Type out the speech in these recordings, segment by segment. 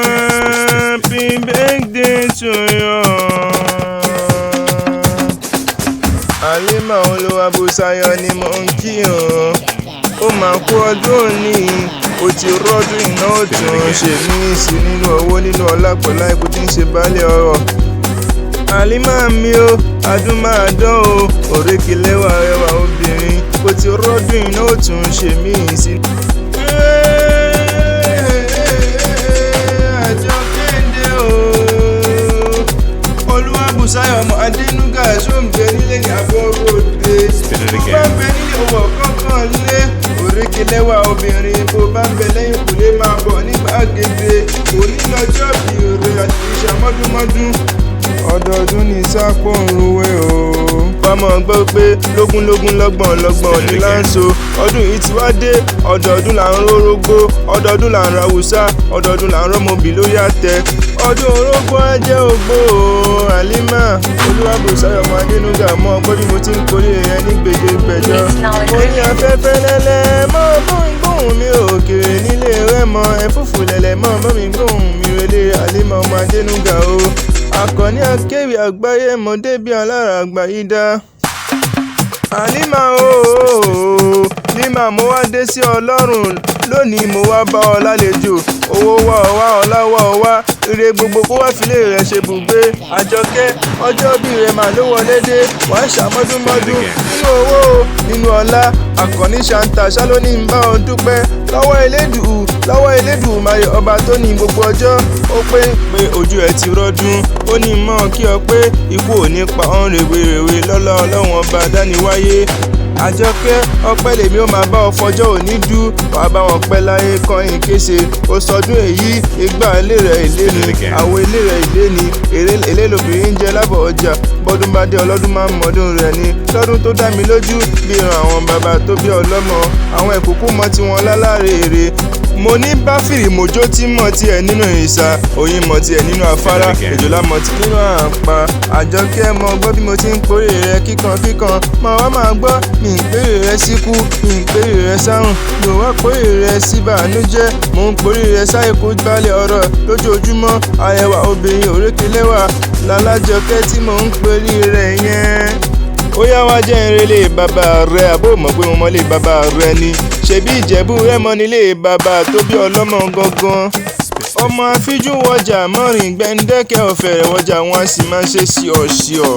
Happy birthday to you. Halima Olúwabùsáyọ̀ ni mò ń kí o. Ó máa kú ọdún òní, ó ti rọ́dún iná òtún ṣe mí sí nínú owó nínú ọlá pẹ̀lú àìkú tí ń ṣe baálé ọrọ̀. Halima mi o, adún máa dán o, òrékelẹ́wà rẹwà obìnrin, ó ti rọ́dún iná òtún ṣe mí sí. Àjọkẹ́ndé o, Olúwabùsáyọ̀ ọmọ Adénúgà ṣó ń bẹ nílé ní àbọ̀ròde. Spin it Bó bá again. ń bẹ nílé owó kankan lé, òrékelẹ́wà obìnrin bó bá ń bẹ lẹ́yìn kùlé máa bọ̀ ní gbàgede. Òní lọ́jọ́ bí rẹ̀ àti ìṣàmọ́dúnmọ́dún. Ọdọọdún ní sápò ń ruwé o. Bámọ̀ gbọ́ pé lógúnlógún lọ́gbọ̀n lọ́gbọ̀n ní láǹso. Ọdún yìí ti wá dé, ọdọọdún là ń rórógbó, ọdọọdún là ń ra awùsá, ọdọọdún là ń rọ́mọbì lórí àtẹ. Ọdún orógbó á jẹ́ ògbó o, Halima Olúwabùsáyọ̀ ọmọ Adénúgà mọ́ ọgbọ́n bí mo ti ń korí rẹ̀ ní gbèjégbèjọ. Mo ní afẹ́fẹ́ lẹ́lẹ́ mọ́ bóun gbóhùn mi òkèèrè nílé rẹ̀ mọ́ ẹ̀fúùfù lẹ̀lẹ̀ mọ́ bóun gbóhùn mi relé Halima ọmọ Adénúgà o. Àkànní akéwì àgbáyé mo débi alára àgbà yìí dá. Halima ooo, Lima mo wá dé sí Ọlọ́run lónìí mo wá bá ọ lálejò owó wá ọ wá ọlá wá ọ wá ire gbogbo kó wá filé rẹ ṣe bùgbé. Àjọkẹ́ ọjọ́ bí rẹ mà ló wọlé dé wàá ṣàmọ́dúnmọ́dún nínú owó nínú ọlá. Àkànní ṣàǹtà ṣálóní ń bá ọ dúpẹ́ lọ́wọ́ Elédùù lọ́wọ́ Elédùmarè ọba tó ní gbogbo ọjọ́. Ó pé pé ojú ẹ ti rọ́dún ó ní mọ́ kí ọ pé ikú ò ní pa ọ́n rèwerèwe lọ́lá Ọlọ́run ọba dániwáyé. Àjọkẹ́ ọpẹ́ lèmi ó máa bá ọ fọjọ́ òní dú wàá bá wọn pẹ́ láyé kọyìn kése. Ó sọdún èyí igbá ilé rẹ̀ ilé ni àwọn ilé rẹ̀ ilé ni èlé lobìnrin ń jẹ lábọ̀ ọjà bọ́dún bá dé ọlọ́dún máa ń mọ́dún rẹ̀ ni lọ́dún tó dá mi lójú bí ìran àwọn bàbá tó bí ọlọ́mọ àwọn ìkúkú mọ tiwọn láláre èrè. Mo ní báfìrì mojó tí mọ̀ tiẹ̀ nínú ìsà òyìn mọ̀ tiẹ̀ nínú afárá èjòlá mọ̀ tí nínú àpá. Àjọkẹ́ mọ gbọ́ bí mo ti ń porè rẹ kíkan kíkan mọ wá máa gbọ́ mi ń pèrè rẹ síkú mi ń pèrè rẹ sáhùn mi ò wá porè rẹ síbànújẹ́ mò ń porè rẹ sáìkú balẹ̀ ọ̀rọ̀ lójoojúmọ́. Arẹwà obìnrin òrékelẹ́wà lálájọkẹ́ tí mò ń porè rẹ yẹn. Ó yá wá jẹ́ ìrẹ̀lẹ̀ bàbá rẹ̀ àbó mọ̀ pé mo mọ̀lé bàbá rẹ̀ ni ṣebí Ìjẹ̀bú Rẹ́mọ nílé bàbá tó bí ọlọ́mọ gangan. Ọmọ afíjú wọjà mọ́rin gbẹ̀ǹdẹ́kẹ̀ ọ̀fẹ́rẹ̀ wọjà wọn a sì máa ṣe ṣíọ̀ṣíọ̀.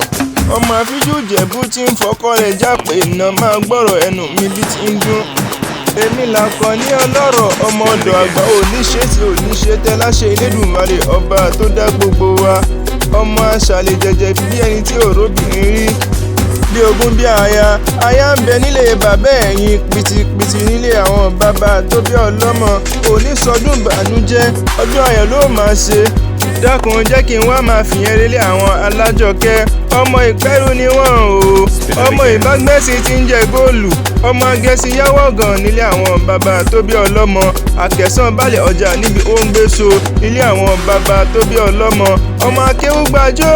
Ọmọ afíjú Ìjẹ̀bú tí ń fọkọ́ rẹ̀ jápè iná máa gbọ́rọ̀ ẹnu mi bí ti ń dún. Èmi làkànní ọlọ́rọ̀ ọmọ ọ̀dọ̀ àgbà oníṣe tí oníṣe tẹ́ láṣẹ Elédùmarè ọba tó dá gbogbo wa. Ọmọ aṣàlẹ̀ jẹjẹ bí ẹni tí òróbìnrin rí bí ogún bí aya aya ń bẹ nílé bàbá ẹ̀yìn pìtìpìtì nílé àwọn bàbá tó bí ọlọ́mọ. Onísọdún bànújẹ́ ọdún ayọ̀ ló máa ṣe. Dákun jẹ́ kí n wá máa fìyẹn relé àwọn alájọkẹ́. Ọmọ ìpẹ́rù ni wọ́n o, ọmọ ìbágbẹ́sì tí ń jẹ góòlù, ọmọ agẹ́sí yáwọ̀ gan nílé àwọn bàbá tó bí ọlọ́mọ. Àkẹ́sàn balẹ̀ ọjà níbi ó ń gbé so nílé àwọn bàbá tó bí ọlọ́mọ. Ọmọ akéwúgbàjò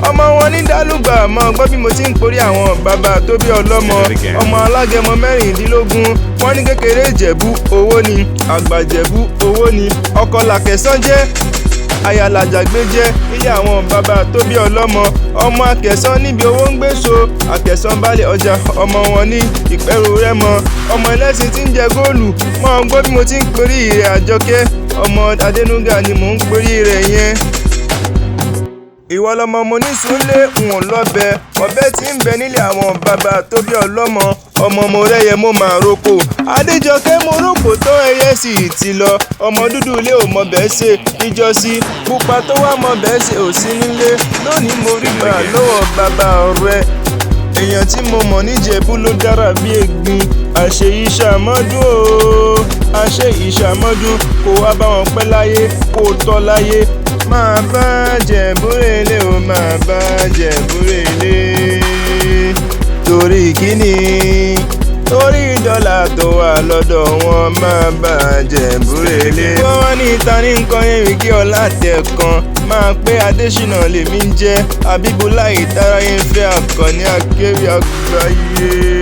ọmọ wọn ní dálùgbà mọ́ gbọ́ bí mo ti ń porí àwọn bàbá tó bí ọlọ́mọ. Ọmọ alágẹmọ 16 wọ́n ní kékeré Ìjẹ̀bú owó ni àgbà Ìjẹ̀bú owó ni ọkọ làkẹ́sàn jẹ́ ayálàjàgbé jẹ́ ilé àwọn bàbá tó bí ọlọ́mọ. Ọmọ akẹ̀sán níbi owó ń gbé so àkẹ́sàn balẹ̀ ọjà ọmọ wọn ní ìpẹ́rù Rẹ́mọ. Ọmọ ẹlẹ́sìn tí ń jẹ góòlù mọ́ ọ gbọ́ bí mo ti ń perí rẹ̀ Àjọkẹ́ ọmọ Adénúgà ni mò ń perí rẹ̀ yẹn. Ìwọ lọmọ mo ní súnlé n ò lọ́bẹ ọ̀bẹ tí ń bẹ nílé àwọn bàbá tó bí ọlọ́mọ. Ọmọ mo rẹ́yẹ mo máa roko Adéjọkẹ́ mo roko tó ẹyẹ sì ti lọ. Ọmọ dúdú ilé ò mọ bẹ́ẹ̀ ṣe ìjọsí pupa tó wà mọ bẹ́ẹ̀ ṣe ò sí nílé lónìí mo rí gbà lọ́wọ́ bàbá rẹ̀. Èèyàn tí mo mọ̀ níjẹ̀bú ló dára bí egbin. Àṣeyí ṣàmọ́dún o, àṣeyí ṣàmọ́dún kó wá bá wọn pẹ́ láyé kó tọ́ láyé. Máa bá Jẹ̀bú relé o, máa bá Jẹ̀bú relé. Torí kíni? Torí dọ́là tó wà lọ́dọ̀ wọn máa bá Jẹ̀bú relé. Wọ́n wá ní ìta ní nǹkan ewì kí ọlá tẹ̀ kan. Máa pé Adéṣínà lèmi ń jẹ́ Abíbọ́lá ìtara yẹn fẹ́ Àkànní akéwì àgbáyé.